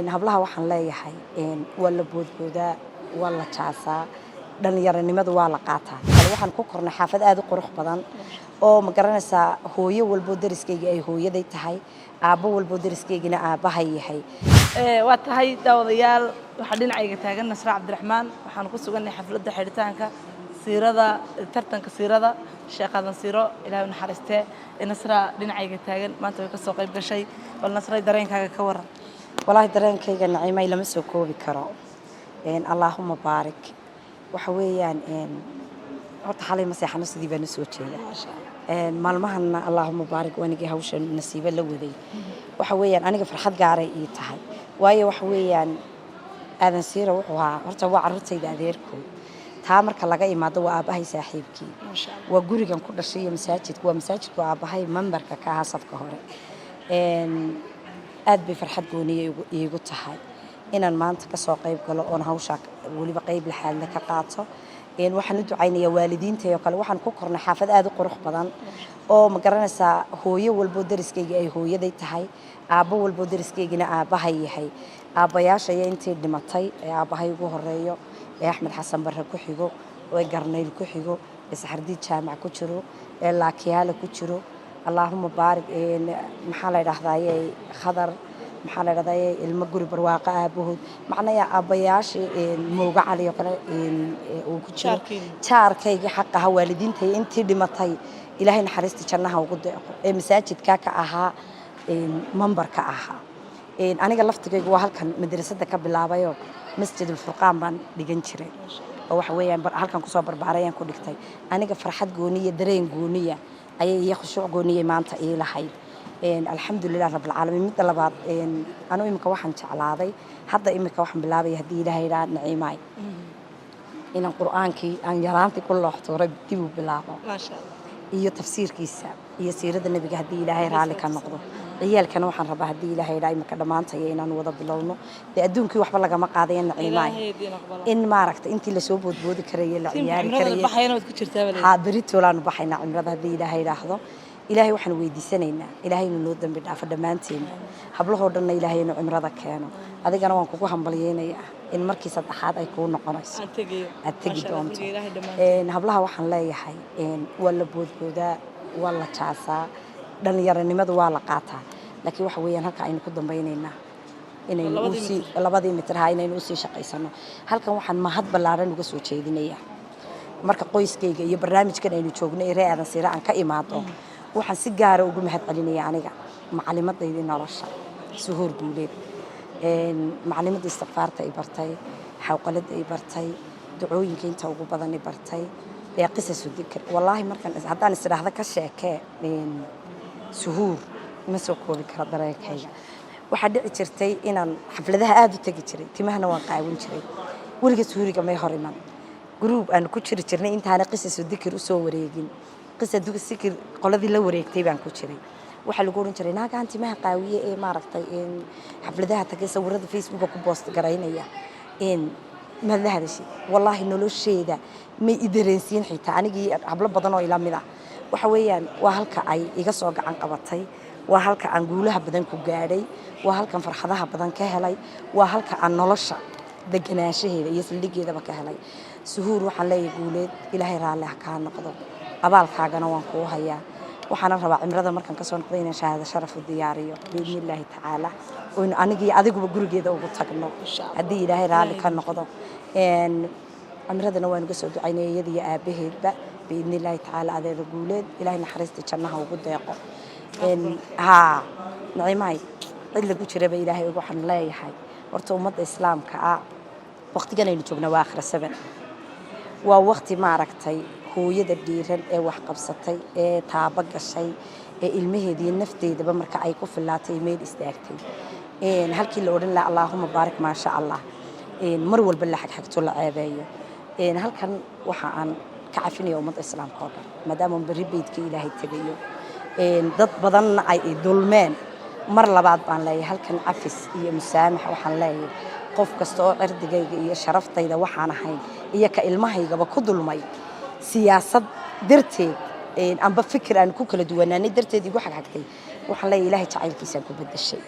Hablaha waxaan leeyahay, waa la boodboodaa, waa la jaasaa, dhalinyaronimadu waa la qaataa. Waxaan ku kornay xaafad aad u qurux badan oo, ma garanaysaa, hooyo walboo dariskayga ay hooyaday tahay, aabbo walboo dariskaygina aabbahay yahay. Waa tahay, daawadayaal, waxaa dhinacayga taagan Nasra Cabdiraxmaan. Waxaan ku sugannahay xafladda xidhitaanka siirada, tartanka siirada Sheekh Aadan Siiro, Ilaahay u naxariistee. Nasra dhinacayga taagan maanta way ka soo qayb gashay. Bal Nasray, dareenkaaga ka waran. Walaahi, dareenkayga, Naciimay, lama soo koobi karo. Allaahuma baarik. Waxa weeyaan, horta xalay ma seexano, sidii baan usoo jeeda maalmahanna. Allaahuma baarik, wanigii hawsha nasiibo la waday. Waxa weeyaan, aniga farxad gaaray ii tahay, waayo waxa weeyaan, Aadan Siira wuxuu ahaa, horta waa carruurtayda adeerkood. Taa marka laga imaado, waa aabbahay saaxiibkii, waa gurigan ku dhashay iyo masaajidka, waa masaajidku aabbahay memberka ka ahaa safka hore. Aad bay farxad gooniya iigu tahay inaan maanta kasoo qayb galo oon hawshaa weliba qayb laxaadle ka qaato. Waxaan u ducaynayaa waalidiintay oo kale. Waxaan ku kornay xaafad aad u qurux badan oo, ma garanaysaa, hooyo walboo dariskayga ay hooyaday tahay, aabbo walboo dariskaygina aabbahay yahay. Aabbayaasha iyo intii dhimatay ee aabbahay ugu horeeyo, ee Axmed Xasan Barre ku xigo, ee Garnayl ku xigo, ee Saxardiid Jaamac ku jiro, ee Laakiyaala ku jiro, allaahuma baarik, maxaa la idhahdaaye, Khadar, maxaa la idhahdaye, ilmo guri barwaaqo aabahood, macnaha aabbayaashii Mooga Cali oo kale uu ku jiro, jaarkaygii xaq ahaa, waalidiintay intii dhimatay Ilaahay naxariista jannaha ugu deeqo, ee masaajidkaa ka ahaa memberka ahaa. Aniga laftigaygu waa halkan madrasada ka bilaabayoo Masjid Ulfurqaan baan dhigan jiray, oo waxa weeyaan halkan kusoo barbaarayaan ku dhigtay. Aniga farxad gooniya, dareen gooniya ayay iyo khushuuc gooniyay maanta ii lahayd. Alxamdulilah rabbilcaalamiin. Midda labaad, anu imika waxaan jeclaaday, hadda imika waxaan bilaabaya, haddii Ilaahay idhaa, Naciimaay, inaan Qur'aankii aan yaraantii ku looxtuuray dib u bilaabo Maasha Allah. iyo tafsiirkiisa iyo siirada Nebiga, haddii Ilaahay raalli ka noqdo. Ciyaalkana waxaan rabaa, haddii Ilaahay idhaa, imika dhammaantaya inaan wada bilowno. Dee adduunkii waxba lagama qaadaya, Naciimaay. Ilaahay idiin aqbalo. In maaragta intii lasoo boodboodi karayay, la tiimka ciyaari cimrada karayay. Baxayana waad ku jirtaa baa. Haa, beritoolaanu baxaynaa cimrada, haddii Ilaahay idhaahdo. Ilaahay waxaan weydiisanaynaa Ilaahay inuu noo dambi dhaafo dhammaanteena, hablahoo dhanna Ilaahay inuu cimrada keeno. Adigana waan kugu hambalyeynayaa in markii saddexaad ay kuu noqonayso Aan tegayo. aad tegi Maasha Allah, doonto. guriga Ilaahay dhammaanteen. Hablaha waxaan leeyahay, waa la boodboodaa, waa la jaasaa, dhalinyaronimadu waa la qaataa, laakiin waxa weeyaan, halka aynu ku dambaynaynaa inaynu Labadii usii mitir. Labadii mitir, ha, inaynu usii shaqaysano. Halkan waxaan mahad ballaaran uga soo jeedinayaa, marka qoyskayga iyo barnaamijkan aynu joogno ee Ree Aadan Siire aan ka imaado, waxaan si gaara ugu mahad celinaya aniga macalimaddaydii nolosha, Suhuur Guuleed. Macalimadda istikfaarta i bartay, xawqaladda i bartay, ducooyinka inta ugu badan i bartay, ee qisasu dikr. Wallaahi, markaan haddaan is idhaahdo ka sheekee Suhuur, ma soo koobi karo dareenkayga. Waxaa dhici jirtay inaan xafladaha aada u tegi jiray, timahana waan qaawan jiray. Weliga suhuriga may hor iman. Group aan ku jiri jirnay intaana qisasu dikir usoo wareegin, qisa dikir qoladii la wareegtay baan ku jiray. Waxaa lagu oran jiray, "Naagaan timaha qaawiye ee maaragtay xafladaha tagay, sawirada Facebooka ku post garaynaya, maad la hadashay?" Wallaahi, nolosheeda may i dareensiin xitaa, anigii hablo badan oo ila mid ah. Waxa weeyaan, waa halka ay iga soo gacan qabatay, waa halka aan guulaha badan ku gaadhay, waa halkan farxadaha badan ka helay, waa halka aan nolosha deganaanshaheeda iyo saldhigeedaba ka helay. Suhuur waxaan leeyahay, Guuleed, Ilaahay raalli ha kaa noqdo, abaalkaagana waan kuu hayaa. Waxaana rabaa cimrada markaan kasoo noqday inaan shahaado sharaf u diyaariyo, biidni illaahi tacaala, oynu anigii adiguba gurigeeda ugu tagno, haddii Ilaahay raalli ka noqdo. Cimradana waan uga soo ducaynaya iyada iyo aabaheedba, biidni illaahi tacaala. Adeera Guuleed, Ilaahay naxariista jannaha ugu deeqo. Haa, Naciimahay, cid lagu jiraba Ilaahay waxaan leeyahay, horta ummadda Islaamka ah, waqtigan aynu joogna waa aakhira seven, waa waqti maaragtay hooyada dhiiran ee wax qabsatay, ee taabo gashay, ee ilmaheediiyo nafteedaba marka ay ku filaatay meel istaagtay, halkii la odhan lahaa "Allaahuma baarik, maasha Allah", mar walba la xagxagto, la ceebeeyo. Halkan waxa aan ka cafinaya ummadda Islaamka oo dhan, maadaama berri beydka Ilaahay tegayo, dad badanna ay i dulmeen. Mar labaad baan leeyahay halkan cafis iyo musaamax. Waxaan leeyahay, qof kasta oo cirdigayga iyo sharaftayda waxaan ahayn iyo ka ilmahaygaba ku dulmay siyaasad darteed amba fikir aan ku kala duwanaanay darteed igu xagxagtay, waxaan leeyahay, Ilaahay jacaylkiisaan ku bedeshay.